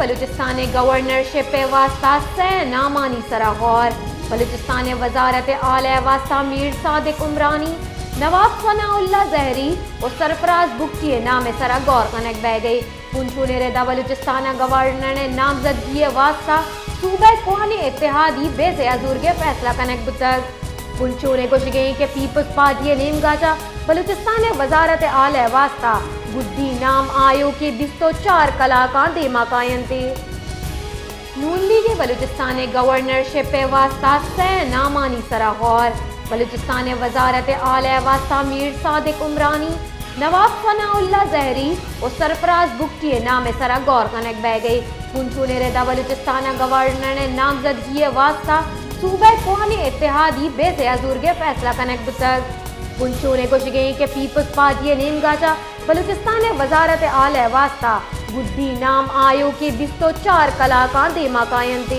بلوچستان ءِ گورنر شپ ءِ واستہ سئے نامانی سرا غور۔ بلوچستان ءِ وزارت اعلی ءِ واستہ میر صادق عمرانی، نواب ثناء اللہ زہری و سرفراز بگٹی ءِ نام ءِ سرا غور کنگ بئیگ ءَ۔ پنچو ءِ ردا بلوچستان ءِ گورنر ءِ نامزدگی ءِ واستہ صوبہ کوہنیں اتحادی بیس ءِ ہزورگ ءِ فیصلہ کنگ بوتگ۔ پنچو ءِ گوشگ ءَ اِنت کہ پیپلز پارٹی ءِ نیمگا چہ بلوچستان ءِ وزارت اعلی ءِ واستہ گڈی نام آیوکیں بیست و چار کلاکاں دیما کاینت۔ نون لیگ ءِ بلوچستان ءِ گورنر شپ ءِ واستہ سئے نامانی سرا غور۔ بلوچستان ءِ وزارت اعلی ءِ واستہ میر صادق عمرانی، نواب ثناء اللہ زہری و سرفراز بگٹی ءِ نام ءِ سرا غور کنگ بئیگ ءَ۔ پنچو ءِ ردا بلوچستان ءِ گورنر ءِ نامزدگی ءِ واستہ صوبہ کوہنیں اتحادی بیس ءِ ہزورگ ءِ فیصلہ کنگ بوتگ۔ پنچو ءِ گوشگ ءَ اِنت کہ پیپلز پارٹی ءِ نیمگا چہ بلوچستان ءِ وزارت اعلی ءِ واستہ گڈی نام آیوکیں بیست و چار کلاکاں دیما کاینت۔